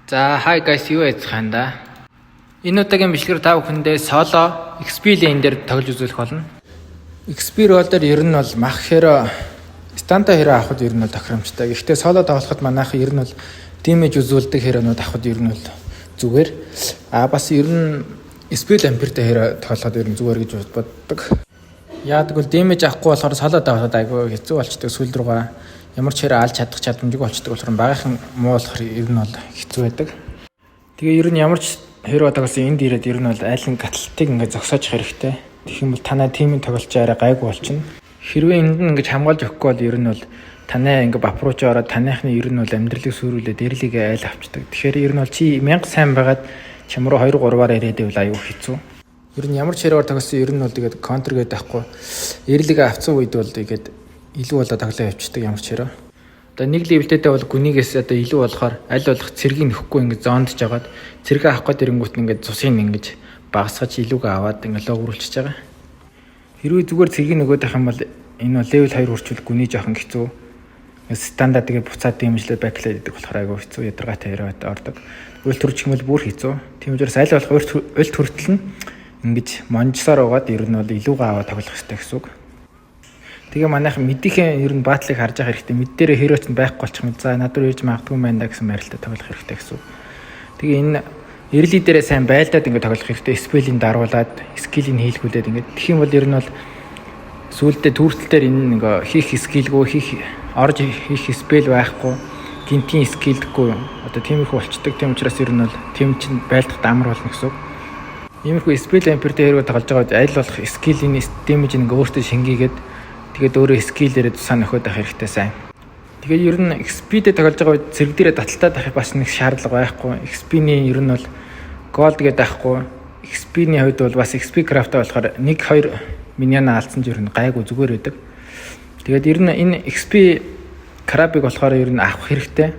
За, hi guys, юу яцхан да. Энэ удаагийн бичлэгээр та бүхэндээ solo XP lane дээр тоглож үзүүлэх болно. XP role дээр ер нь бол мах hero, stun тай hero авахд ер нь бол тохиромжтой. Гэхдээ solo тоглоход манайх ер нь бол damage үзүүлдэг hero нууд авахд ер нь бол зүгээр. А бас ер нь spell vamp тэй hero тоглоход ер нь зүгээр гэж боддог. Яадаг бол damage авахгүй болохоор solo тоглоход айгүй хэцүү болчдөг. Сүүл рүүгээ ямар ч hero алж чадах чадамжгүй болчдөг болохоор багийнхан муу болохоор ер нь бол хэцүү байдаг. Тэгээ ер нь ямар ч hero тоглосон энд ирээд ер нь бол айлын гаталтыг ингээд зогсоож хэрэгтэй. Тэгэх юм бол танай team ийн тоглолч арай гайгүй болчихно. Хэрвээ энд нь ингэж хамгаалж өгөхгүй бол ер нь бол танай ингээ buff руу ч ороод таныхны ер нь бол амьдралыг сүрүүлээд early гээ айл авчдаг. Тэгэхээр ер нь бол чи 1000 сайн байгаад чам руу 2 3-аар ирээд байвал аюу хэцүү. Ер нь ямар ч hero оор тоглосон ер нь бол тэгээд counter гэдэг байхгүй. Early гээ авцсан үед бол тэгээд илүү болоо тоглоо явчихдаг ямар ч hero. Одоо нэг level тэйтэй бол гүнийгээс одоо илүү болохоор аль болох цэргийг нөхгүй ингэ zone дож жагаад цэргээ авах гээд ирэнгүүт нь ингээд цусыг ингэж багасгаж илүүгээ аваад ингэ лоо үрүүлчихэж байгаа. Хэрвээ зүгээр цэргийг нөгөөд авах юм бол энэ бол level 2 хүрчвэл гүний жоохон хэцүү. Стандарт тэгээ буцаад damage лээд back лээд идэх болохоор айгүй хэцүү, ядаргаатай hero ордог. Ult төрчих юм бол бүр хэцүү. Тийм учраас аль болох ult хүртэл нь ингэж монжсоор угаад ер нь бол илүүгээ аваад тоглох хэрэгтэй гэсэн үг. Тэгээ манайхан mid ийнхээ ер нь battle ыг харж байгаа хэрэгтэй. Mid дээрээ hero ч байхгүй болчих юм. За, над руу ирж магадгүй байна да гэсэн байралтай тоглох хэрэгтэй гэсэн үг. Тэгээ энэ early дээрээ сайн байлдаад ингэ тоглох хэрэгтэй. Spell ийг даруулад, skill ийг хийлгүүлээд ингэ. Тэгэх юм бол ер нь бол сүүлдээ turtle дээр энэ нэг хийх skill гүй, хийх орж хийх spell байхгүй, гинтийн skill гүй одоо тиймэрхүү болчдөг. Тийм учраас ер нь бол тийм чинь байлдах амар болно гэсэн үг. Иймэрхүү spell vamp тэй hero тоглож байгаа үед аль болох skill ийн damage ингээ өөртөө шингийгээд, тэгээд өөрөө skill ээрээ тусаа нөхөд авах хэрэгтэй сайн. Тэгээ ер нь XP-д тоглож байгаа үед цэрэг дээрээ таталтаад авах бас нэг шаардлага байхгүй. XP-ний ер нь бол gold гэдэг байхгүй. XP-ний хувьд бол бас XP craft болохоор 1 2 minion алдсан ч ер нь гайгүй, зүгээр байдаг. Тэгээд ер нь энэ XP crab ыг болохоор ер нь авах хэрэгтэй.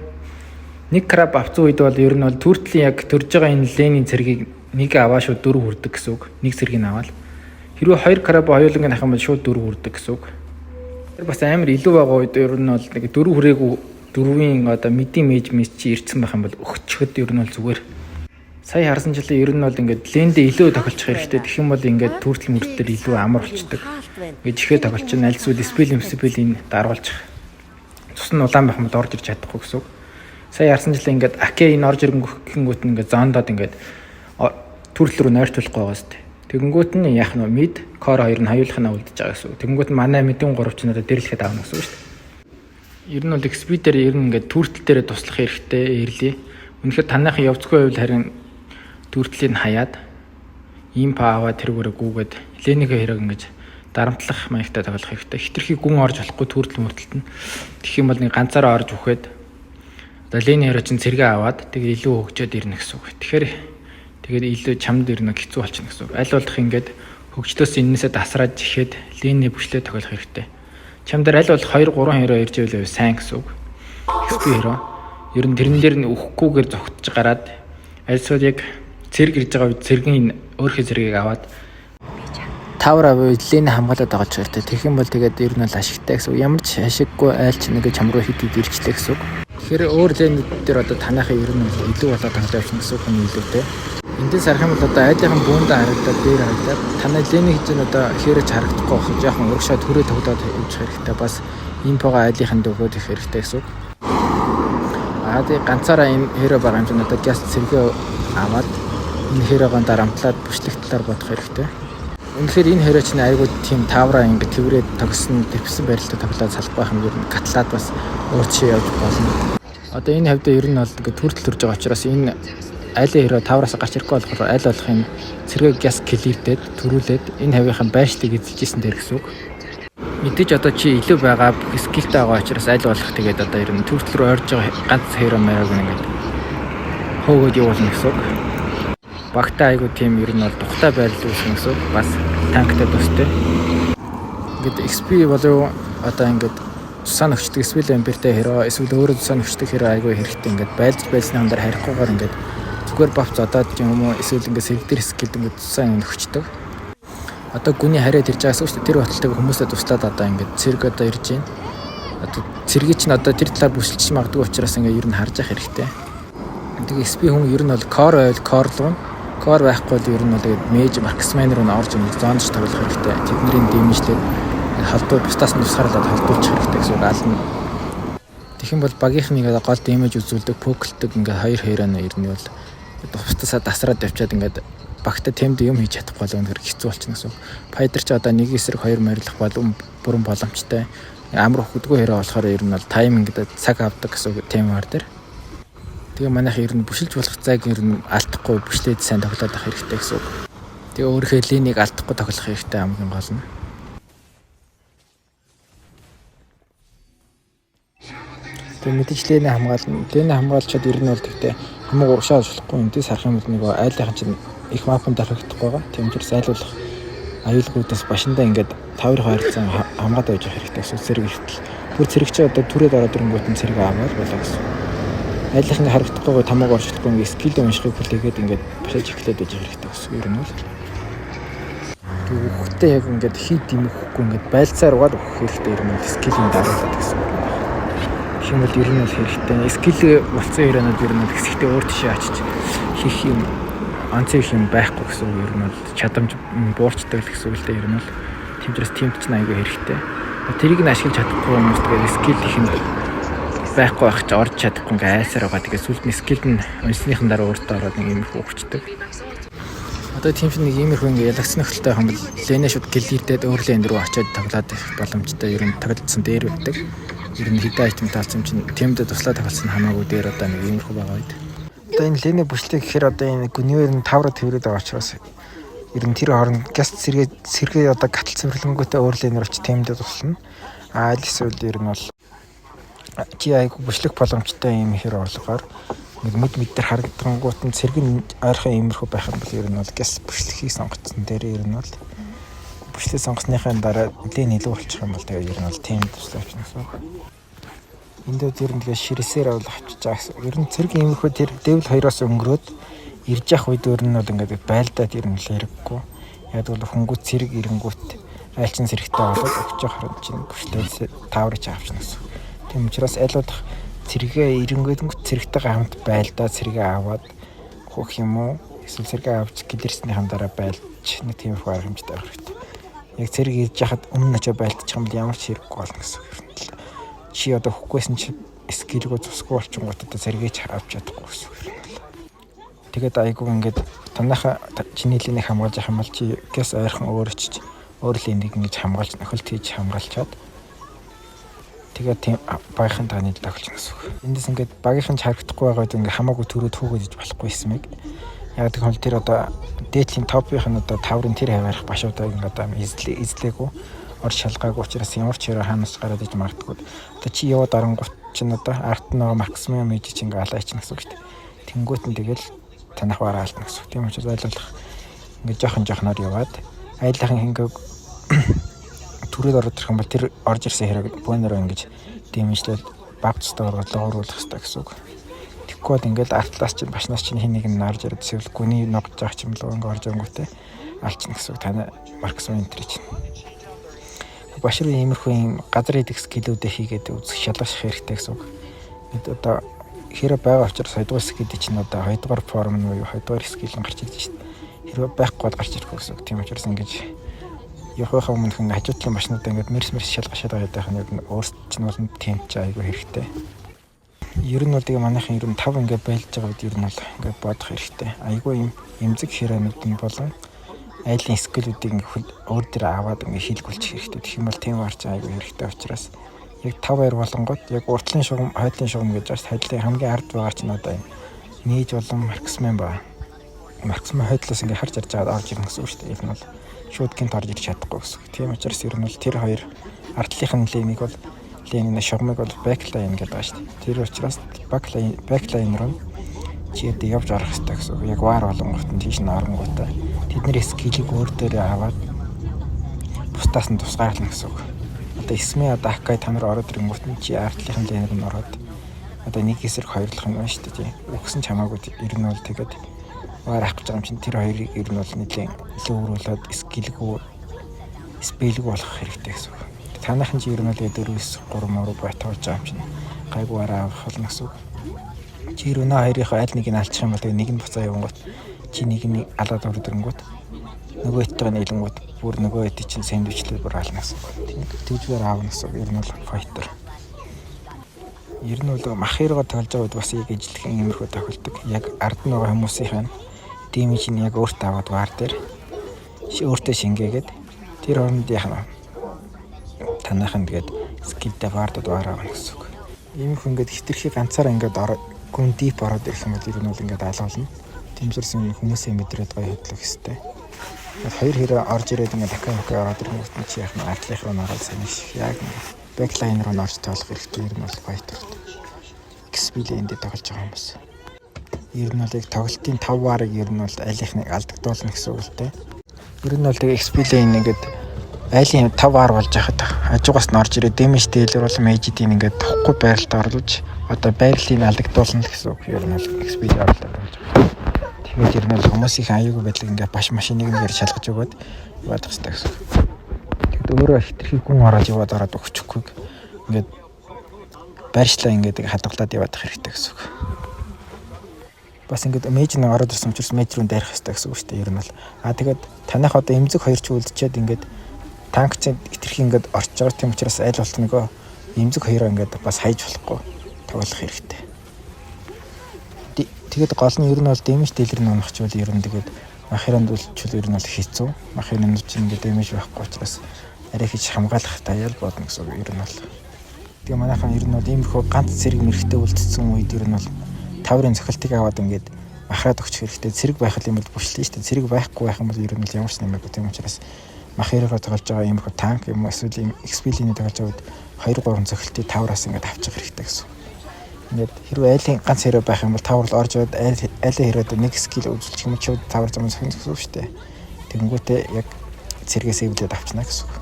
Нэг crab авсан үед бол ер нь бол turtle ийн яг төрж байгаа энэ lane ийн цэргийг нэг аваа шууд дөрөв хүрдэг гэсэн үг. Нэг цэргийг аваад. Хэрвээ хоёр crab хоёуланг авах юм бол шууд дөрөв хүрдэг гэсэн үг. Тэр бас амар илүү байгаа үед ер нь бол нэг дөрөв хүрээгүй дөрвийн одоо mid ийн mage мис чи ирсэн байх юм бол өгчөхөд ер нь бол зүгээр. Сая харсан жилээ ер нь бол ингээд lane дээ илүү тохиолчих хэрэгтэй. Тэгэх юм бол ингээд turtle мөртөл илүү амар болчдөг. Ингээд чихээ тохиолч нь аль эсвэл spell spell энэ даруулчих. Цус нь улаан байх юм бол орж ирж чадахгүй гэсэн үг. Сая харсан жилээ ингээд Аке энэ орж ирэнгүүт нь ингээд zone доод ингээд turtle рүү нойртуулахгүй байгаа сте. Тэгэнгүүт нь яах нь mid core хоёр нь хоёулах нь үлдэж байгаа гэсэн үг. Тэгэнгүүт нь манай mid ийн 3 ч надад дэрлэхэд авна гэсэн үг шүү дээ. Ер нь бол XP дээр ер нь ингээд turtle дээрээ туслах хэрэгтэй early. Үнэхээр таныхан явцгүй байвал харин turtle ийг хаяад имп аваад тэргүүрээ гүгээд lane ийхээ hero г ингэж дарамтлах маягтай тоглох хэрэгтэй. Хитрхи гүн орж болохгүй turtle мөртөлт нь. Тэгэх юм бол нэг ганцаараа орж үхээд одоо lane ий hero чинь цэргээ аваад тэгээ илүү хөгжөөд ирнэ гэсэн үг. Тэгэхээр тэгээд илүү чамд ирнэ, хэцүү болчихно гэсэн үг. Аль болох ингээд хөгжлөөс энэнээсээ дасраад жихэд lane ээ бүшлээ тоглох хэрэгтэй. Чам дээр аль болох 2 3 hero ирж байвал сайн гэсэн үг. XP hero. Ер нь тэрэн дээр нь үххгүйгээр зогтож гараад альсвал яг цэрэг ирж байгаа үед цэргийн өөрийнхөө цэргийг аваад tower аваа lane хамгаалаад байгаа ч хэрэгтэй. Тэгэх юм бол тэгээд ер нь бол ашигтай гэсэн үг. Ямар ч ашиггүй айлч нэг чам руу хит хит ирчлээ гэсэн үг. Тэгэхээр өөр lane үүд дээр одоо таныхын ер нь бол илүү болоод тоглоо явчихна гэсэн үг, хүний илүүтэй. Эндээс харах юм бол одоо айлынхан бүүндээ харагдаад, дээр харагдаад танай lane ий хэмжээ нь одоо hero ч харагдахгүй байх, жоохон урагшаа төрөө тоглоод явчих хэрэгтэй. Бас info го айлынханд өгөөд их хэрэгтэй гэсэн үг. Аа, тий, ганцаараа энэ hero байгаа юм чинь одоо just сэргээ аваад энэ hero гоо дарамтлаад бүшлэх талаар бодох хэрэгтэй. Үнэхээр энэ hero чинь айгуу тийм tower аа ингэ тэрврээд тогсон твсэн барилтаа тоглоод салахгүй байх юм, ер нь гатлаад бас өөр жишээ явж болно. Одоо энэ хавьд ер нь бол ингэ turtle төрж байгаа учраас энэ айлын hero tower аас гарч ирэхгүй болохоор аль болох энэ цэрэг гяс clear дээд төрүүлээд энэ хавийнхаа байшлыг эзэлж исэн дээр гэсэн үг. Мэдээж одоо чи илүү байгаа, бүх skill тэй байгаа учраас аль болох тэгээд одоо ер нь turtle рүү ойрж байгаа ганц hero мэрог ингээд хөөгөөд явуулна гэсэн үг. Багтаа айгу тийм ер нь бол тухтай байрлал үүснэ гэсэн үг. Бас танктай төстэй. Ингээд XP болов одоо ингээд тусаа нөхчдөг spell vamp тэй hero эсвэл өөрөө тусаа нөхчдөг hero айгу хэрэгтэй. Ингээд байлж байлсны дээр харихгүйгээр ингээд зүгээр buff зодоод юм уу эсвэл ингээд сэрэг дээр skill ингээд тусаа нөхчдөг. Одоо гүний хараад ирж байгаас шүү дээ. Тэр баталтайг хүмүүсээ туслаад одоо ингээд цэрэг одоо ирж байна. Одоо цэргийг чинь одоо тэр талаар бүсэлж магадгүй учраас ингээд ер нь харж явах хэрэгтэй. Тэгээ SP хүн ер нь бол core байвал core луу. Core байхгүй бол ер нь бол тэгээд mage marksman руу орж ингэж zone дож тоглох хэрэгтэй. Тэдний damage лээд холдуу бусдаас нь тусгаарлаад холдуулчих хэрэгтэй гэсэн үг ална. Тэгэх юм бол багийнх нь ингээд гол damage үзүүлдэг, poke лдэг ингээд хоёр хоёр нь ер нь бол бусдасаа дасраад явчаад ингээд багта темд юм хийж чадахгүй бол үнэхээр хэцүү болчихно гэсэн үг. Fighter ч одоо нэг эсрэг хоёр морилох болон бүрэн боломжтой. Амар хөдгөө хэрэг болохоор ер нь бол timing гэдэг цаг авдаг гэсэн үг team war дээр. Тэгээ манайх ер нь бүшилж болох зайг ер нь алдахгүй бүшлээд сайн тоглоод авах хэрэгтэй гэсэн үг. Тэгээ өөрийнхөө lane ийг алдахгүй тоглох хэрэгтэй хамгийн гол нь. Тэгээ мэдээж lane ээ хамгаална. Lane ээ хамгаалчаад ер нь бол тэгтээ хамаагүй урагшаа олж болохгүй. Эндээс харах юм бол нөгөө айлынхан чинь их map анд орхигдохгүй байгаа. Тийм учраас айлуулах аюулгүйдээс башиндаа ингээд таврын ойролцоо хамгаад байж хэрэгтэй гэсэн цэрэг эртэл. Бүр цэрэг чи одоо түрээд ороод ирэнгүүт нь цэрэг аваад болоо гэсэн. Айлынхан харагдахгүй тамааг орж болохгүй ингээд skill уншихыг хүлээгээд ингээд башааж эхлээд байж хэрэгтэй гэсэн. Ер нь бол тэг өгөхдөө яг ингээд хий дэмэхгүй ингээд байлцаар угаад өгөх хэрэгтэй ер нь бол skill ийн даруулаад гэсэн үг юм байна. Гэх юм бол ер нь бол хэрэгтэй. Skill болцсон hero нууд ер нь бол хэсэгтээ өөр тишээ очиж хийх юм онцгой их юм байхгүй гэсэн үг ер нь бол чадамж буурчдаг л гэсэн үг л дээ ер нь бол тийм учраас team д ч айгүй хэрэгтэй. Тэрийг нь ашиглаж чадахгүй хүмүүс тэгээд skill ихэнд байхгүй байх чи орж чадахгүй ингээ айсаар байгаа. Тэгээд сүүлд нь skill нь унсныхан дараа өөртөө ороод нэг иймэрхүү өгчдөг. Одоо team чинь нэг иймэрхүү ингээ ялагдсан нөхцөлтэй байх юм бол lane ээ шууд clear дээд өөр lane рүү очиод тоглоод их боломжтой. Ер нь тоглолцсон дээр байдаг. Ер нь хэдэн item таалсан чинь team дэд туслаа тоглосон хамаагүй дээр одоо нэг иймэрхүү байгаа үед. Одоо энэ lane ээ бүшлээ гэхээр одоо энэ гүнээр нь тавраа тэрвэрэд байгаа учраас ер нь тэр хооронд гяс сэргээ сэргээ одоо гатал цэвэрлэнгүүтээ өөр lane рүү очиж team дэд туслана. А аль эсвэл ер нь бол чи айгу бүшлэх боломжтой юм хэр орлогоор нэг мэд мэд дээр харагдангуут нь цэрэг нь ойрхон иймэрхүү байх юм бол ер нь бол гяс бүшлэхийг сонгоцсон дээр ер нь бол бүшлээ сонгосныхаа дараа lane илүү болчих юм бол тэгээ ер нь бол team туслаа авчихна гэсэн үг. Энд дээр ер нь тэгээ ширэсээр бол авчиж байгаа гэсэн. Ер нь цэрэг иймэрхүү тэр дэвэл хоёроос өнгөрөөд ирж явах үед ер нь бол ингээд байлдаад ер нь л хэрэггүй. Яг бол хөнгүүт цэрэг ирэнгүүт айлчин цэрэгтэй болоод өгч явах хорон чинь бүшлээ тааврыг авчихна гэсэн. Тийм учраас аль болох цэргээ ирэнгүүт цэрэгтэйгээ хамт байлдаа цэргээ аваад хөөх юм уу эсвэл цэргээ авч гэлэрснийхэн дараа байлж нэг тиймэрхүү арга хэмжээ авах хэрэгтэй. Яг цэрэг ирж яхад өмнө очиж байлдчих юм бол ямар ч хэрэггүй болно гэсэн үг юм л. Чи одоо хөөхгүйсэн чи skill гүй цусгүй болчингууд одоо цэргээч авч чадахгүй гэсэн үг юм л. Тэгээд айгүй ингээд таныхаа чиний lane ийг хамгаалж явах юм бол чи гэс ойрхон өөр очиж өөр lane ийг ингэж хамгаалж нөхөлт хийж хамгаалчаад тэгээд тийм багийнхан таны тоглож гэсэн үг. Эндээс ингээд багийнхан ч харагдахгүй байгаад ингээд хамаагүй төрөөд хөөгөөд иж болохгүй юм. Яг тэгвэл тэр одоо дээдлийн top ынх нь одоо таврын тэр хаваарах башуудаа ингээд одоо эзлээгүй орж шалгаагүй учраас ямар ч хэрэг хаанаас гараад иж магадгүй. Одоо чи яваад оронгууд чинь одоо арт нь байгаа marksman mage чи ингээд алаа ичнэ гэсэн үг шүү дээ. Тэнгүүт нь тэгэл танах бараа алдна гэсэн үг. Тийм учраас ойлголох ингээд жоохон жоохноор яваад айлынхан ингээд түрээд ороод ирэх юм бол тэр орж ирсэн хэрэг бөөнөрөө ингэж дэмжлээд баг цэцтэй ороод лооруулах хэрэгтэй гэсэн үг. Тэгэхгүй бол ингээл артлаас чинь башнаас чинь хин нэг нь орж ирээд эсвэл гүний ногж байгаа ч юм л ингээ орж ирэнгүүтээ алчна гэсэн үг. Таны marksman entry чинь. Баш руу иймэрхүү юм газар идэх skill үүдээ хийгээд үзэх шалгах хэрэгтэй гэсэн үг. Бид одоо хэрэг байгаа учраас хоёрдугаар skill чинь одоо хоёрдугаар form нь буюу хоёрдугаар skill нь гарч ирж шít. Хэрвээ байхгүй бол гарч ирэхгүй гэсэн үг. Тийм учраас ингэж явахынхаа өмнөх ингээ хажуу талын машинуудаа ингээд мэрс мэрс шалга шалга ядах нь ер нь өөрт чинь бол тийм ч айгүй хэрэгтэй. Ер нь бол тэгээ манайхан ер нь тав ингээ байлж байгаа үед ер нь бол ингээ бодох хэрэгтэй. Айгүй юм эмзэг хиранууд нь болон айлын skill үүдийг ингээ өөр дээр аваад ингээ хийлгүүлчих хэрэгтэй. Тэгэх юм бол team war ч айгүй хэрэгтэй учраас яг тав баяр болонгод яг уртлын шугам, хойдлын шугам гэж байгаа шүү. Хойдлын хамгийн ард байгаа чинь одоо юм mage болон marksman ба. Marksman хойдлоос ингээ харж харж байгаад орж ирнэ гэсэн үг шүү дээ. Ер нь бол шууд гинт орж ирж чадахгүй гэсэн үг. Тийм учраас ер нь бол тэр хоёр ардлынх нь lane ийг бол lane ийн шугамыг бол backline гэдэг байгаа шүү дээ. Тэр учраас backline руу чи одоо явж орох хэрэгтэй гэсэн үг. Яг war болонгууд нь тийш нь оронгуудаа тэдний skill ийг өөр дээрээ аваад бусдаас нь тусгаарлана гэсэн үг. Одоо Эсме одоо Акай та нар ороод ирэнгүүт нь чи ардлынх нь lane руу ороод одоо нэг эсрэг хоёрлох юм байна шүү дээ. Үгсэн ч хамаагүй ер нь бол тэгээд war авах гэж байгаа юм чинь тэр хоёрыг ер нь бол нэлийн илүү өрүүлээд skill гүй spell гүй болох хэрэгтэй гэсэн үг. Танайхан чи ер нь бол 4 9 3 муруу бай тоож байгаа юм чинь гайгүй war авах болно гэсэн үг. Чи өнөө хоёрынхоо аль нэг нь алчих юм бол тэгээ нэг нь буцаа явангууд чи нэг нь алаад ороод ирэнгүүт нөгөө хэдтэйгээ нийлэнгүүт бүр нөгөө хэд чинь сэндвичлээ бүр ална гэсэн үг. Тийм тэгжгээр аавна гэсэн үг. Ер нь бол fighter. Ер нь бол мах хэрэг тоглож байгаа үед бас яг ижилхэн иймэрхүү тохиолдог. Яг ард нь байгаа хүмүүсийн damage нь яг өөртөө аваад ward дээр өөртөө шингээгээд тэр хооронд яах нь танайхан тэгээд skill тэй ward ууд war аавна гэсэн үг. Иймэрхүү ингээд хитрхи ганцаараа ингээд гүн deep ороод ирэх юм бол ер нь бол ингээд алуулна. Тэмцэрсэн хүмүүсээ мэдрээд гоё хөдлөх хэвээр. Хоёр хэрэг орж ирээд ингээд дахиад окей ороод ирэнгүүт нь чи яах нь артлынх руу ороод сайн шиг яг ингээд backline руу орж тоглох хэрэгтэй, ер нь бол fighter. XP lane дээр тоглож байгаа хүмүүс. Ер нь бол яг тоглолтын 5 ward ыг ер нь бол айлынх нэг алдагдуулна гэсэн үг л дээ. Ер нь бол тэгээ XP lane ингээд айлын 5 ward болж байхад хажуугаас нь орж ирээд damage dealer бол mage-ийн ингээд тухгүй байралд оруулж одоо байрлалыг алдагдуулна гэсэн үг. Ер нь бол XP оруулаад болж байгаа. Тэгээд ер нь бол хүмүүсийн аюулгүй байдлыг ингээд баш машиныг нэгээр шалгаж өгөөд яваад хэрэгтэй гэсэн үг. Тэгэд өөрөө хитрхи гүн ороод яваад ороод өгчихгүй ингээд байршлаа ингээд хадгалаад яваад хэрэгтэй гэсэн үг. Бас ингээд mage нэг ороод ирсэн учраас mage рүү дайрах хэрэгтэй гэсэн үг шүү дээ, ер нь бол. А тэгээд танайх одоо эмзэг хоёр ч үлдчихэд ингээд танк чинь хитрхи ингээд орж байгаа. Тийм учраас аль болох нөгөө эмзэг хоёроо ингээд бас хайж болохгүй тоглох хэрэгтэй. Тэгээд гол нь ер нь бол damage dealer нь унахчвал ер нь тэгээд махиранд үлчвэл ер нь бол хэцүү. Махиранд чинь ингээд damage байхгүй учраас арай хийж хамгаалах таяал бодно гэсэн үг ер нь бол. Тэгээ манайхан ер нь бол иймэрхүү ганц цэрэг мэрэгтэй үлдсэн үед ер нь бол tower ын цохилтыг аваад ингээд махраад өгчих хэрэгтэй. Цэрэг байх юм бол бүшлээ шүү дээ. Цэрэг байхгүй байх юм бол ер нь бол ямар ч нэмээгүй. Тийм учраас мах хэрэг тоглож байгаа иймэрхүү танк юм эсвэл ийм XP lane тоглож байгаа үед 2 3 цохилтыг tower аас ингээд авчих хэрэгтэй гэсэн. Ингээд хэрвээ айлын ганц хэрэг байх юм бол tower л орж ирээд айлын хэрэг нэг skill үзүүлчих юм чи tower зам цохин гэсэн үг шүү дээ. Тэгэнгүүтээ яг цэргээс эвлээд авчна гэсэн үг.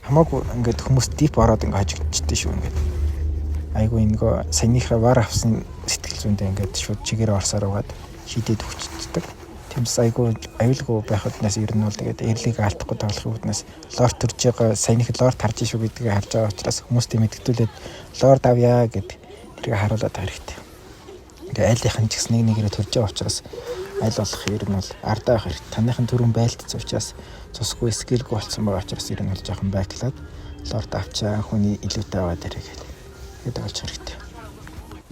Хамаагүй ингээд хүмүүс deep ороод ингээд хожигдчихдээ шүү ингээд. Айгу нөгөө саяныхаа ward авсан сэтгэл зүйндээ ингээд шууд чигээр орсоор угаад шийдээд өгчдөг. Тиймээс айгу аюулгүй байх үднээс ер нь бол тэгээд early г алдахгүй тоглохын үүднээс лорд төрж байгаа, саяных лорд харж шүү гэдгийг харж байгаа учраас хүмүүстэй мэдгдүүлээд лорд авъя гэд тэрийг харуулад байгаа хэрэгтэй. Тэгээ айлынх нь ч гэсэн нэг нэгээрээ төрж байгаа учраас аль болох ер нь бол ардаа байх хэрэгтэй. Таныхын түрүүн байлдсан учраас цусгүй skill гүй болсон байгаа учраас ер нь бол жоохон back лаад лорд авчаа, хүний илүүтэй аваад ирээ гэдэг. Тэгээд тоглож хэрэгтэй.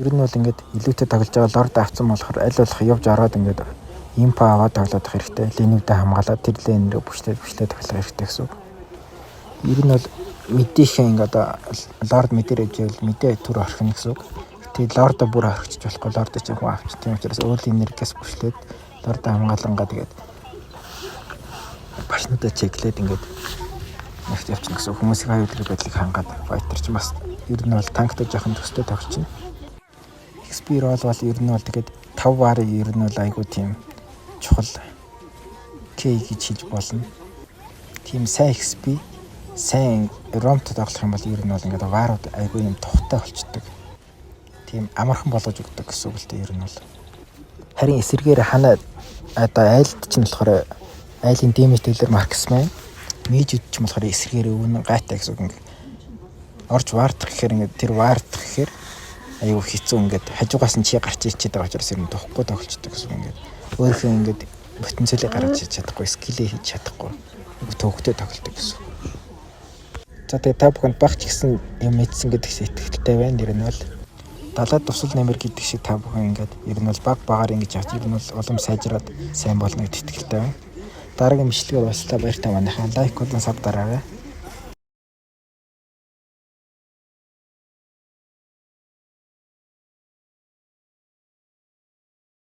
Ер нь бол ингээд илүүтэй тоглож байгаа лорд авцсан болохоор аль болох явж ороод ингээд imp аваад тоглох хэрэгтэй. Lane үүдээ хамгаалаад тэр lane рүү бүшлээ бүшлээ тоглох хэрэгтэй гэсэн үг. Ер нь бол mid ийнхээ ингээд одоо лорд mid ээр явж байвал mid ээ түр орхино гэсэн үг. Тэгээ лордо бүр орхичих болохгүй, лордо чинь хүн авч. Тийм учраас өөр энергиас бүшлээд лордо хамгаалангаа тэгээд башнуудаа check лээд ингээд нэгт явчихна гэсэн. Хүмүүсийн аюулгүй байдлыг хангаад fighter чинь бас ер нь бол танктай жоохон төстэй тоглож байна. XP role бол ер нь бол тэгээд 5 ward ыг ер нь бол айгуу тийм чухал key гэж хэлж болно. Тийм сайн XP, сайн roam т тоглох юм бол ер нь бол ингээд ward ууд айгуу юм тухтай болчдөг. Тийм амархан болгож өгдөг гэсэн үг л дээ, ер нь бол. Харин эсэргээр хана одоо айлд чинь болохоор айлын damage dealer marksman, mage үүд ч болохоор эсэргээр өвөн гайтай гэсэн үг, ингээд орж ward дах гэхээр ингээд тэр ward дах гэхээр аюу хэцүү, ингээд хажуугаас нь чи гарч ирчээд байгаа учраас ер нь тухгүй тоглолцдог гэсэн үг, ингээд өөрийнхөө ингээд потенциалыг гаргаж хийж чадахгүй, skill ээ хийж чадахгүй төвөгтэй тоглолдог гэсэн үг. За, тэгээ та бүхэнд баг ч гэсэн юм мэдсэн гэдэг итгэлтэй байна. Ер нь бол далаад тусал нэмэр гэдэг шиг та бүхэн ингээд ер нь бол баг багаар ингэж авч ер нь бол улам сайжраад сайн болно гэдэгт итгэлтэй байна. Дараагийн бичлэгээр уулзлаа, баяртай манайхаа. Like болон sub дараарай.